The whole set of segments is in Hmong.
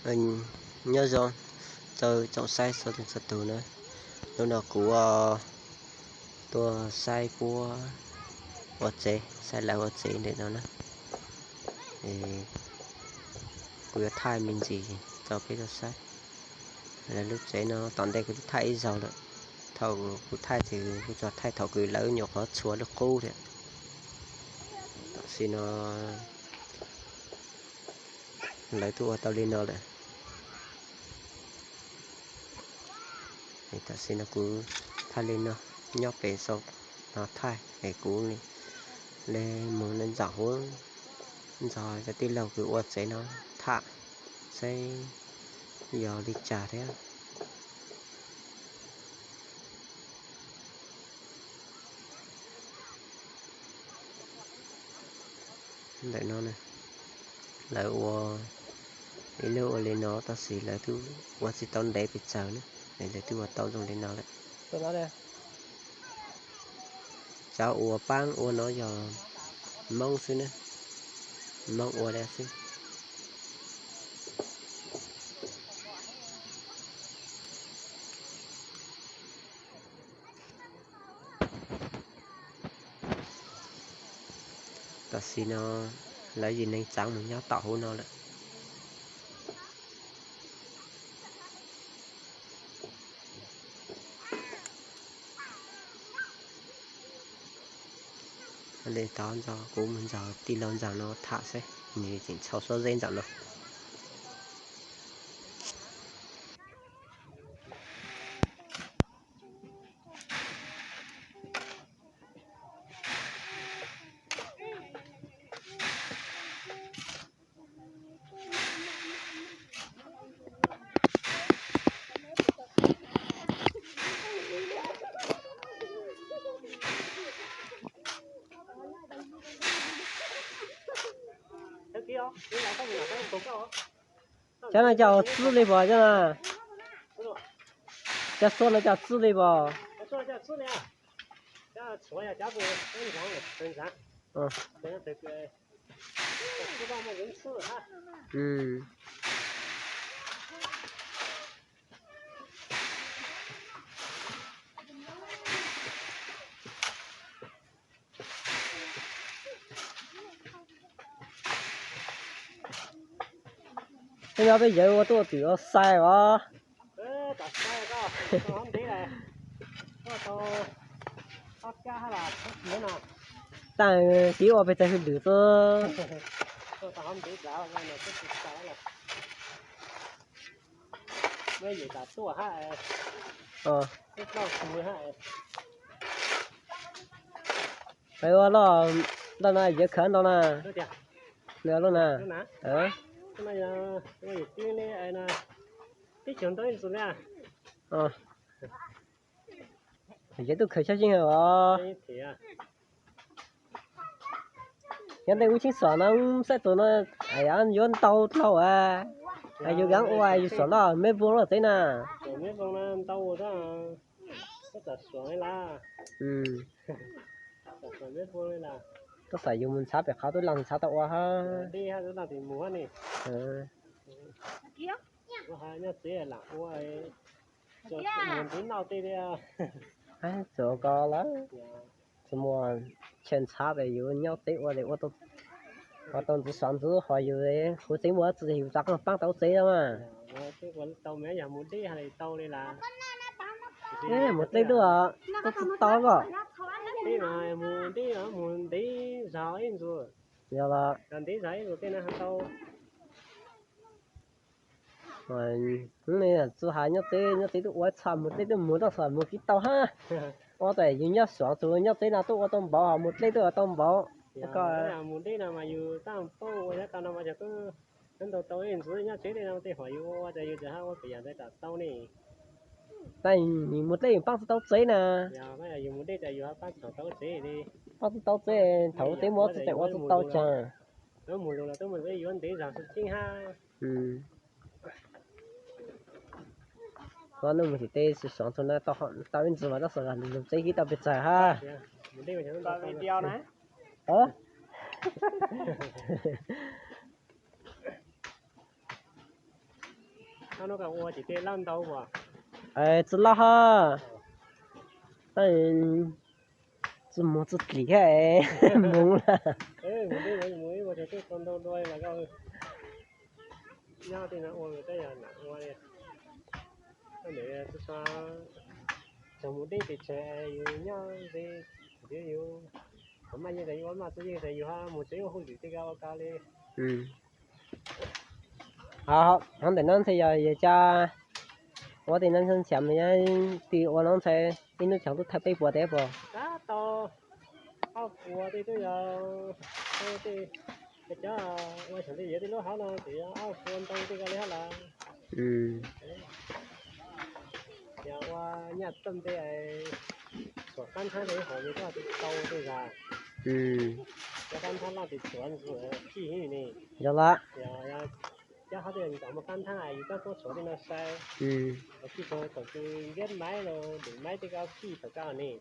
Nyob zoo rau tsoom saib txhua tus txhua tus na. Hnub no kuv tuaj saib puab ua tsev, saib lawv ua tsev ntawm no na. Kuv yuav thaij me ntsis rau peb tau saib. Lawv lub tsev no tom ntej kuv twb thaij ib zaug lawm. Thaum kuv thaij ces kuv tsuas thaij thaum kws lawv nyuam qhuav txhua lub qub thiab. Tam sim no lawv twb ua tau li no lawm. Tam sim no kuv thaij li no, nyob pem saum no thaij es kuv le mus ntxuav huv ntxog cov tij laug kws ua tsev no tham seb yog li cas thiab. Ntawm no lawv ua ib lub ua li no tab sis lawv twb ua tsis tau ntev pes tsawg na, lawv twb ua tau zoo li no lawm. Cov uas paab ua no yog Moob xwb na, Moob ua li xwb. Tam sim no lawv yim neeg txav mus nyob tom hauv no lawm. Li tod ntxog kuv mus nrog tij laug ntxawm no tham seb nws tseem txhau suab zeb ntxawm no. Cov no cov txwb li pom cov no, cov xuab no cov txwb li pom. Tej no peb yawg ua tuaj twm ua xais os. Taag tiv ua pes tsawg hwj lwm xwb. Ua loj, loj no yawg khaws ntau na. Nws lub na. Yawg tub khaws sab zeeg os. Nyob ntej wb tseem xom no, saib tus no yuav ntau dlhau, yus yeej ua yus xom no meb voog loj teb na. Tab sis yus mus ntshav pem qhov tub laag ntshav tau ua hab. Tsuas ko lawm, tsis muaj chaw ntshav ces yus nyob teb ua ces ua tau ntxiv xov ntxiv hos yus, kuv tsev muaj txiv yus tsav qeej paab tau tsev mas. Mus dlej tub, tub tsis tau koj. Mus dlej mus ntev zog ib ntsis. Yog los, ntev zog ib ntsis tej no tau. Txhua has nyob teb, nyob teb twb ua txhom, mus dlej twb mus tau, mus tsis tau hab. Ua tas yus nyob xov txug nyob teb no twb ua tau npaum, mus dlej twb ua tau npaum. Mus dlej no mas yus txaj paub ua nyob tau no mas yog twb ntau tau ib ntsis nyob tsev tej no tej hom yus ua tas yus tsis hab ua pem yam ntawd tam tau ne. Tab mus dlej yus paab tsis tau tsev na. Yus mus dlej tas yus paab tsis tau tsev li. Paab tsis tau tsev, thaum teb muaj txhua tes ua tsis tau tsaag. Mus lug los twb mus yuav ntev zog xwb tseeb hab. Ua nuj mus tim teb xwb xov txug na, tau ib ntsis mas tab sis lug tsev kib tau pes tsawg hab. Ua ces tej lab ntau as. Tsi lab hab, tsi muag tsi dlim hab, moog lawm. Nyob tej no ua, tsis ua li, txog mus deb pes tsawg yus nyob ntev, yus, yus, qhov maj yeej tas yus ua maj, txuj yeej tas yus ho mus tsev ua hauj lwm tej ko ua ko li. Hov ntawm no ntxhe yog yawg Cab ua tej no ntshe nrhiav mas yog twg ua no ntxhe ib hnub tseem tuaj thawj peb puas tej puas. Tab tom ob puas tej twb yog, tej cov ua xyoo tej yawg tej lub hauv no ces ob puas ntau tej ko li hab lawm. Yog ua nyaj txawj nte, tshuav qab nthab tej hauv yus koj tsis tau tej zag. Cov qab nthab loj ces tshuav ntxuav fij heev ne. Yog lawm. Cov hov tej yus tau muaj qab nthab yus koj tuaj tshuav tej no sai. Fij thaum thaum tus ntiab maiv los lwm maiv tej ko fij thaum ko ne.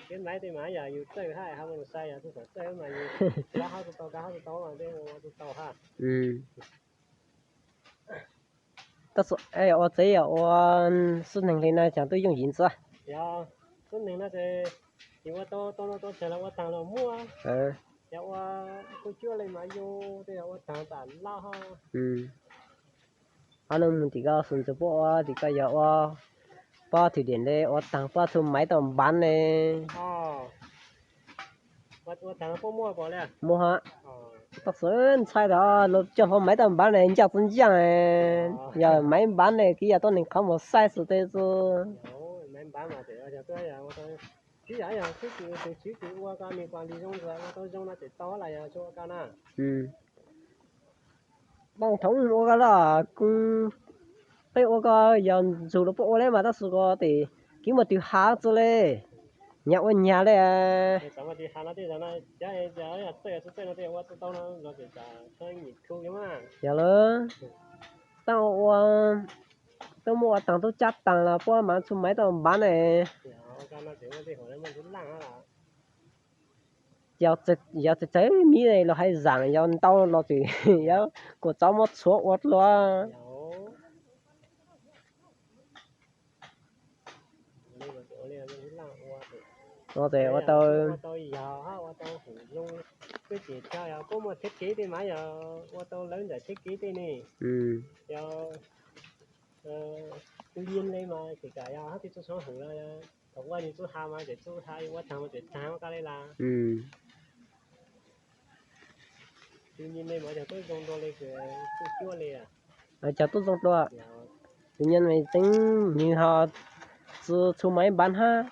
Ntiab maiv tej mas yog yus txawj hab ho mus sai, yog tug txawj mas yus ko hab tsis tau, ko hab tsis tau mas tej ua tsis tau hab. Tab sis ua tsev yog ua xub neeg li no tseem tuaj yooj yim ntxiv. Xub neeg no ces yus ua tau tau no tau tsawg los ua taag los muaj. Yog ua kuj cuab li mas yus tej yog ua taag tam laj hab. Hab no mus tim ko xus ntxwv puab ua tim ko yog ua pob thwm diam le ua taag pob txhu maiv tau npav le. Muaj hab. Tab sis ntshai tas luag coj hlo maiv tau npav le ncaaj txug ncaaj. Yog maiv npav le kis yog tuab neeg qhov mus saib xwb tej xwb. Tsis yog, yog tug tswv kws ua ko nwg kuas li zoo ntawd ua tau zoo no ces tau lawm, yog tsis ua ko na. Paab thaum ua ko los kuj, peb ua ko yog ntsug los puab ua le mas tab sis ko tes kis muaj tug has txug le, nyag ua nyag le. Yog lawm, tub ua, tub muab ua taag tub cab taag los puab mas txhu maiv tau npav ne. Yog txawg txawg miv los hais zaam, yog ntau los tseem yog kuas txov muab txhuav ua dlua. Ua tau, kuj muaj thib kev tej mas yog ua tau lawv ntawm thib kev tej ne. Yog tus nyeej le mas kheev kam yog hab tej txuj sab hwm los thaum ua nwg txuj has mas tseem txuj has, ua taag mas tseem taag ua ko le lawm. Tus nyeej le mas yog tub zoo dua le, kuj cuab le. Cov tub zoo dua, tus nyeej tseeb nwg ho txhu maiv npav hab,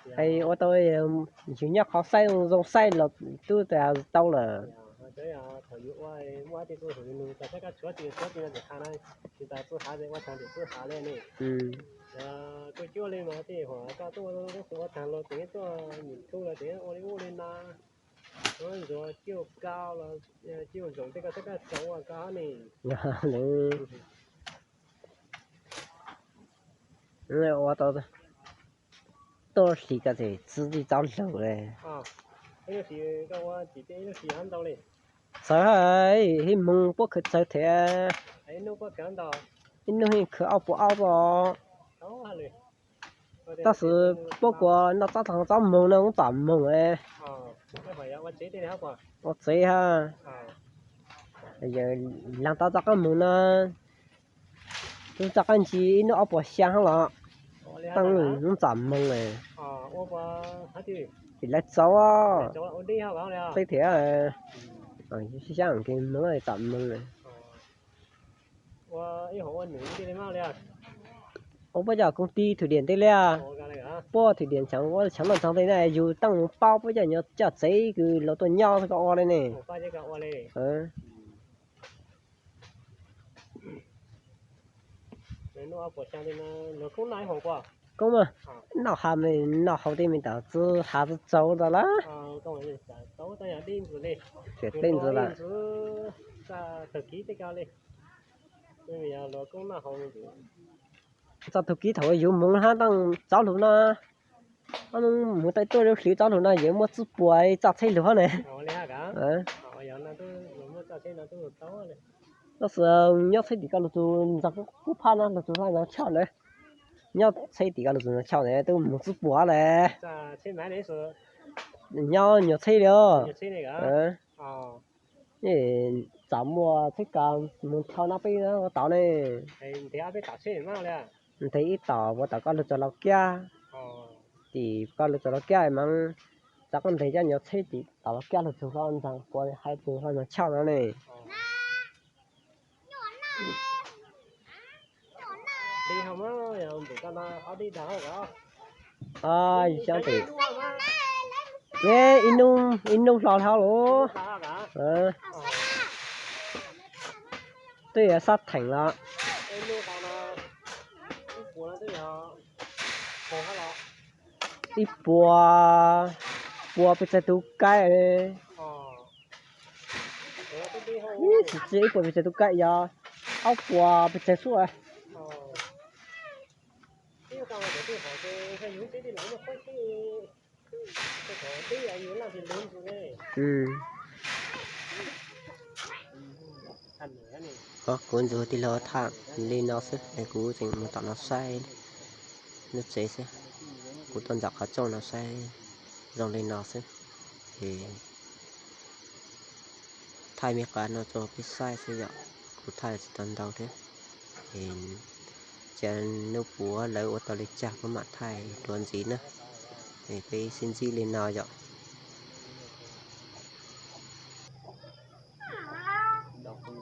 ua tau yug nyob qhov saib zoo saib los tub tas tau lawm. Thaum yug ua muaj tej txuj hwm nug tas saib koj tshuav twg tshuav twg no tseem has na, tsis tas txuj has ua taag tseem txuj has le ne. Kuj cuab le mas tej huam koj tub ua taag los tseem tuaj nyem thu los tseem ua le ub le no, ntxuav cuaj kau los cuaj zoom tej ko saib koj txaus ua ko ne. Ua tau tuaj hliv ko ces txwv txaus lawm le. Txawv hab, ib moog puab khaws txawv thiab. Ib nub khaws ob puas aub tso. Tab sis puab kuas noj tsob taag tsob moog no kuj txom moog. Ua tsev hab, laag tau tsob qaab moog no, tub tsob qaab ntsig ib nub ob puas xyaa hab los, taag kuj txom moog. Tsis lawv txaus, teb thiab, xyab moog txom moog. Ua puab cov koom ti thwm diam tej liab, puab thwm diam tsaav ua tsaav noj tsaav tej na yug taag moog paub puab cov nyuas coj tsev kws los tuaj nyob ko ua le ne. Koob mas, noj has, noj haus tej me ntawd txwv has txwv txaus ntawd lawm. Tseem dlej ntxwv lawm. Txog thaum kis thaum yug moog hab taag txov lug no, moog taij tuaj hliv txov lug no yog muaj txuj puas txoj tsheb lug hab ne. Tab sis nyob txheb tim ko lug tug ntxaag kub phab na, lug tug laj ntxaag choj na. Nyob txheb tim ko lug tug ntxaag choj na, twb moog txug puag le. Nyob nyuag txheb li os. Txam muaj txheb ko moog choj nab peb ua tau ne. Nteg ib tom puas tom koj lug txug Laus Kiab. Tim koj lug txug Laus Kiab mas txav koj nteg coj nyuag txheb tim tom Laus Kiab lug txug laj ntxaag puas hais txug laj ntxaag choj no ne. Xyov tim, ib nub hlo hlo lawm. Twb yuav sab theem los. Ib puas, puas pes tsawg tug kaib. Tsis txij ib puas pes tsawg tug kaib, yog ob puas pes tsawg xwb. Kuv ntxuav tij laug thaj li no xwb es kuv tseem mus tom no saib lub tsev xwb. Kuv tuaj ntawm qhov rooj no saib zoo li no xwb. Es thaij me qab no rau peb saib xwb yom, kuv thaij tsis tau ntau thiab. Es cia hnub puav lawv ua tau li cas kuv mam thaij dua ntxiv na. Es peb sib ntsib li no yom.